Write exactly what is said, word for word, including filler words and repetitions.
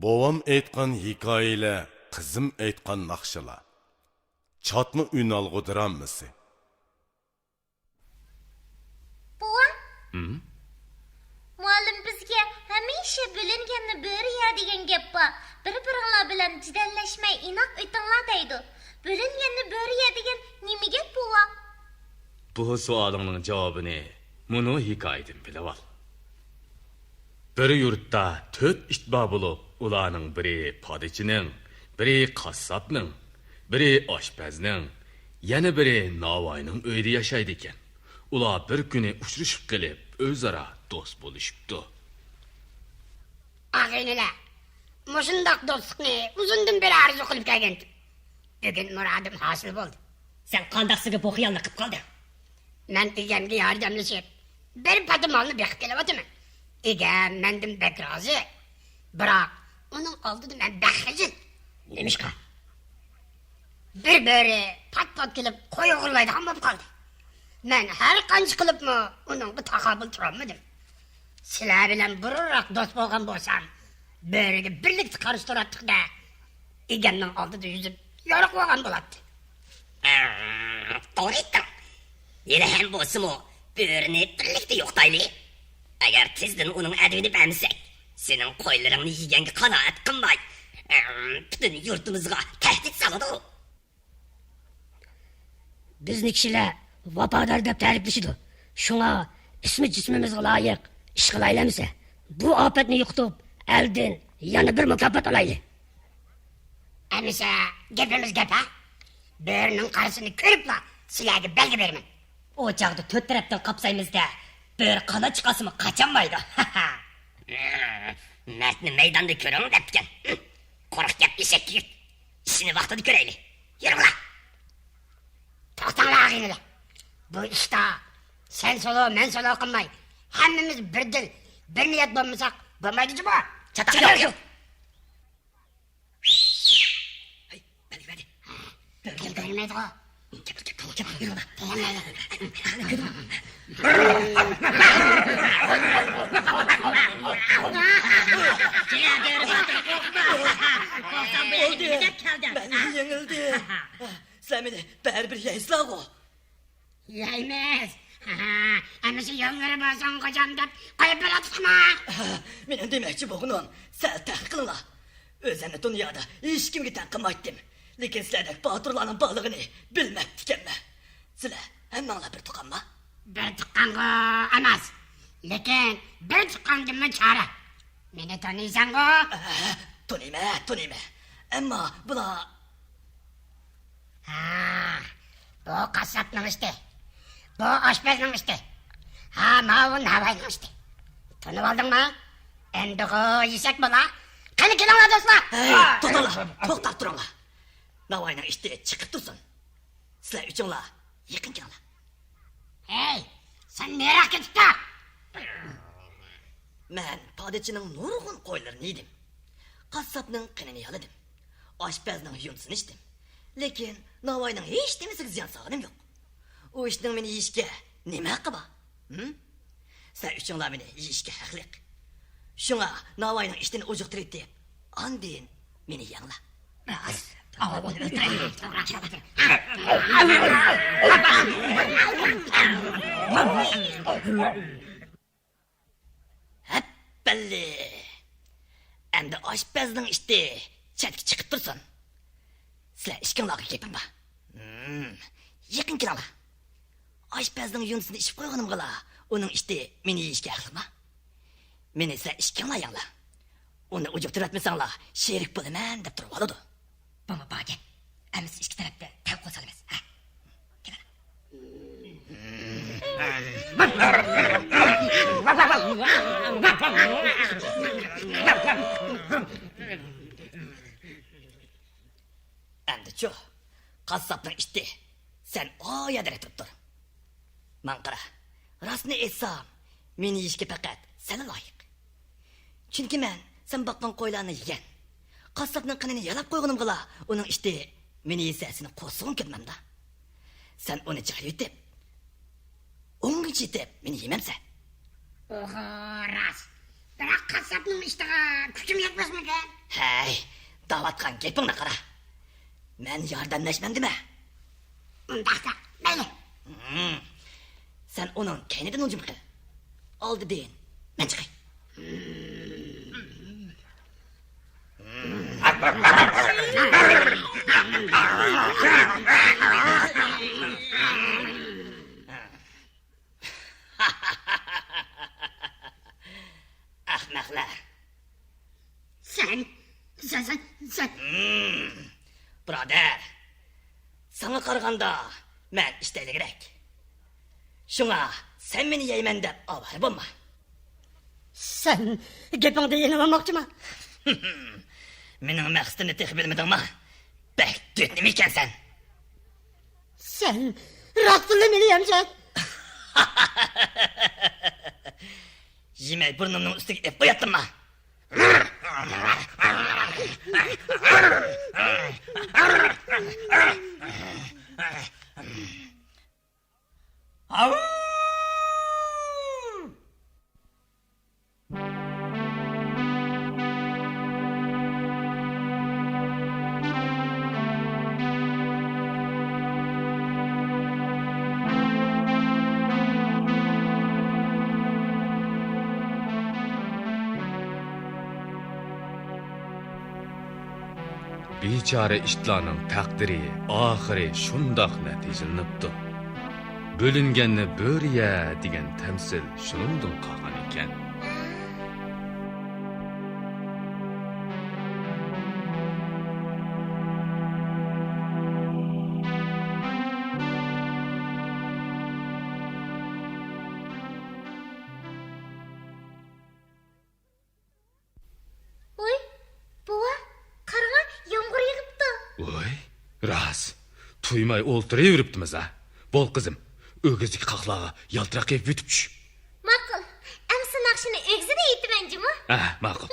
بوۋام ئېيتقان ھېكايىلەر، قىزىم ئېيتقان ناخشىلار. چاتما ئۈنئالغۇ درامىسى. بوۋا، ھىم؟ مۇئەللىم بىزگە ھەمىشە «بۆلۈنگەننى بۆرە يەر» دېگەن گەپ بار. بىر-بىرىڭلار بىلەن جېدەللەشمەي ئىناق ئۆتۈڭلار دەيدۇ. «بۆلۈنگەننى بۆرە يەر» دېگەن نېمە گەپ، بوۋا؟ بۇ سوئالىڭنىڭ جاۋابىنى مۇنۇ ھېكايىدىن بىلىۋال. بىر يۇرتتا تۆت ئىت بار بولۇپ، ئۇلارنىڭ بىرى پادىچىنىڭ، بىرى قاسساپنىڭ، بىرى ئاشپەزنىڭ، يەنە بىرى ناۋاينىڭ ئۆيىدە ياشايدىكەن. ئۇلار بىر كۈنى ئۇچرىشىپ قېلىپ، ئۆزئارا دوست بولۇشۇپتۇ. ئاغىنىلەر، مۇشۇنداق دوستلۇقنى ئۇزۇندىن بېرى ئارزۇ قىلىپ كەلگەنتىم. بۈگۈن مۇرادىم ھاسىل بولدى. سەن قانداقسىگە بۇ خىيالنى قىپ قالدىڭ؟ مەن ئىگەمگە ياردەملىشىپ، بىر پادا مالنى بېقىپ كېلىۋاتىمەن. ئىگەم مەندىن بەك رازى. بىراق، ئۇنىڭ ئالدىدا مەن بەك خىجىل. نېمىشقا؟ بىر بۆرە پات-پات كېلىپ قوي ئوغرىلايدىغان بولۇپ قالدى. مەن ھەر قانچە قىلىپمۇ ئۇنىڭغا تاقابىل تۇرالمىدىم. سىلەر بىلەن بۇرۇنراق دوست بولغان بولسام، بۆرىگە بىرلىكتە قارشى تۇراتتۇق-دە، ئىگەمنىڭ ئالدىدا يۈزۈم يورۇق بولغان بولاتتى. توغرا ئېيتتىڭ. ھېلىھەم بولسىمۇ، بۆرىنى بىرلىكتە يوقىتايلى. ئەگەر تېزدىن ئۇنىڭ ئەدىپىنى بەرمىسەك، سېنىڭ قويلىرىڭنى يېگەنگە قانائەت قىلماي، پۈتۈن يۇرتىمىزغا تەھدىت سالىدۇ. بىزنى كىشىلەر ۋاپادار دەپ تەرىپلىشىدۇ. شۇڭا ئىسمى جىسمىمىزغا لايىق ئىش قىلايلى ئەمىسە. بۇ ئاپەتنى يوقىتىپ، ئەلدىن يەنە بىر مۇكاپات ئالايلى. ئەمىسە گېپىمىز گەپ ھە؟ بۆرىنىڭ قارىسىنى كۆرۈپلا سىلەرگە بەلگە بېرىمەن. ئۇ چاغدا تۆت تەرەپتىن قاپسايمىز-دە، بۆرە قانات چىقارسىمۇ قاچالمايدۇ. مەردنى مەيداندا كۆرۈڭ دەپتىكەن. قۇرۇق گەپ ئېشەك يىگىت. ئىشىنى ۋاقتىدا كۆرەيلى. يۈرۈڭلار. توختاڭلار ئاغىنىلەر. بۇ ئىشتا سەن سولو، مەن سولو قىلماي، ھەممىمىز بىر دىل، بىر نىيەت بولمىساق بولمايدۇ جۇمۇ. چاتاق يوق. ھەي، بەلگە بەردى. بەلگە بەرمەيدىغۇ. كەل، كەل، كەل، كەل، يۈرۈڭلار. بولدى. مەن يېڭىلدىم. سىلەر مېنى بەرىبىر يەيسىلەرغۇ؟ يەيمىز. ئەمىسە يوللىرى بولسۇن خوجام دەپ قويۇپ بېرەتتۇقما؟ مېنىڭ دېمەكچى بولغىنىم، سەل تەخىر قىلىڭلار. ئۆزۈمنى دۇنيادا ھېچكىمگە تەڭ قىلمايتتىم. لېكىن سىلەردەك باتۇرلارنىڭ بارلىقىنى بىلمەپتىكەنمەن. سىلەر ھەممىڭلار بىر تۇغقانما؟ بىر تۇغقانغۇ ئەمەس، لېكىن بىر تۇغقاندىنمۇ چارە. مېنى تونۇيسەنغۇ؟ ئەھە، تونۇيمەن، تونۇيمەن. ئەمما بۇلار ھا، بۇ قاسساپنىڭ ئىتى. بۇ ئاشپەزنىڭ ئىتى. ھا، ماۋۇ ناۋاينىڭ ئىتى. تونۇۋالدىڭمۇ؟ ئەمدىغۇ يېسەك بولا. قېنى كېلىڭلار دوستلار. ھەي، توختاڭلار، توختاپ تۇرۇڭلار. ناۋاينىڭ ئىتى چىقىپ تۇرسۇن. سىلەر ئۈچۈڭلار يېقىن كېلىڭلار. ھەي، سەن نېرىغا كېتىپ تۇر؟ مەن پادىچىنىڭ نۇرغۇن قويلىرىنى يېدىم. قاسساپنىڭ قېنىنى يالىدىم. ئاشپەزنىڭ يۇندىسىنى ئىچتىم. لېكىن ناۋاينىڭ ھېچ نېمىسىگە زىيان سالغىنىم يوق. ئۇ ئىتنىڭ مېنى يېيىشكە نېمە ھەققى بار؟ ھىم؟ سىلەر ئۈچۈڭلار مېنى يېيىشكە ھەقلىق. شۇڭا ناۋاينىڭ ئىتىنى ئۇجۇقتۇرۇۋېتىپ، ئاندىن مېنى يەڭلار. ھەپپەللى! ئەمدى ئاشپەزنىڭ ئىتى چەتكە چىقىپ تۇرسۇن. سىلەر ئىككىڭلارغا گېپىم بار. ھىم، يېقىن كېلىڭلار. ئاشپەزنىڭ يۇندىسىنى ئىچىپ قويغىنىمغىلا، ئۇنىڭ ئىتى مېنى يېيىشكە ھەقلىقما؟ مېنى سىلەر ئىككىڭلار يەڭلار. ئۇنى ئۇجۇقتۇرۇۋەتمىسەڭلار، شېرىك بولىمەن دەپ تۇرۇۋالىدۇ. بۇمۇ بار گەپ. ئەمىسە ئىككى تەرەپتە تەڭ قول سالىمىز. ھە؟ كېلىڭ. ئەمدىچۇ، قاسساپنىڭ ئىتى، سەن ئايەدە تۇرۇپ تۇر. ماڭا قارا، راستىنى ئېيتسام، مېنى يېيىشكە پەقەت سەنلا لايىق. چۈنكى مەن سەن باققان قويلارنى يېگەن. قاسساپنىڭ قېنىنى يالاپ قويغىنىمغىلا، ئۇنىڭ ئىتى مېنى يېسە، سېنى قورسىقىڭ كۆرمەمدا. سەن ئۇنى جايىۋېتىپ، ئوڭغىچە يېتىپ مېنى يېمەمسەن. ئوھو، راست. بىراق قاسساپنىڭ ئىشتىغا كۈچۈم يەتمەسمىكىن؟ ھەي، دەۋاتقان گېپىڭنى قارا. مەن ياردەملەشمەمدىمە؟ ئۇنداقتا، مەيلى. ھىم. سەن ئۇنىڭ كەينىدىن ھۇجۇم قىل. ئالدىدىن مەن چىقاي. ئەخمەقلەر. سەن، سەن، سەن، سەن. ھىم. بۇرادەر، ساڭا قارىغاندا مەن ئىشتەيلىكرەك. شۇڭا سەن مېنى يەيمەن دەپ ئاۋارە بولما. سەن گېپىڭدە يېنىۋالماقچىما؟ مېنىڭ مەقسىتىمنى تېخى بىلمىدىڭما؟ بەك دۆتنىمە ئىكەنسەن. سەن راستتىنلا مېنى يەمسەن؟ يېمەي بۇرنۇمنىڭ ئۈستىگە ئېلىپ قوياتتىمما؟ بىچارە ئىتلارنىڭ تەقدىرى ئاخىرى شۇنداق نەتىجىلىنىپتۇ. بۆلۈنگەننى بۆرە يە دېگەن تەمسىل شۇنىڭدىن قالغان ئىكەن. ۋوي، بوۋا، قارىغا، يامغۇر يېغىپتۇ. ۋوي، راست. تۇيماي ئولتۇرۇۋېرىپتىمىز ھە. بول قىزىم، ئۆگزىدىكى قاقلارغا يالتىراق يېپىپ ئۆتۈپ چۈش. ماقۇل. ئەمسە ناخشىنى ئۆگزىدە ئېيتىمەن جۇمۇ. ھە، ماقۇل.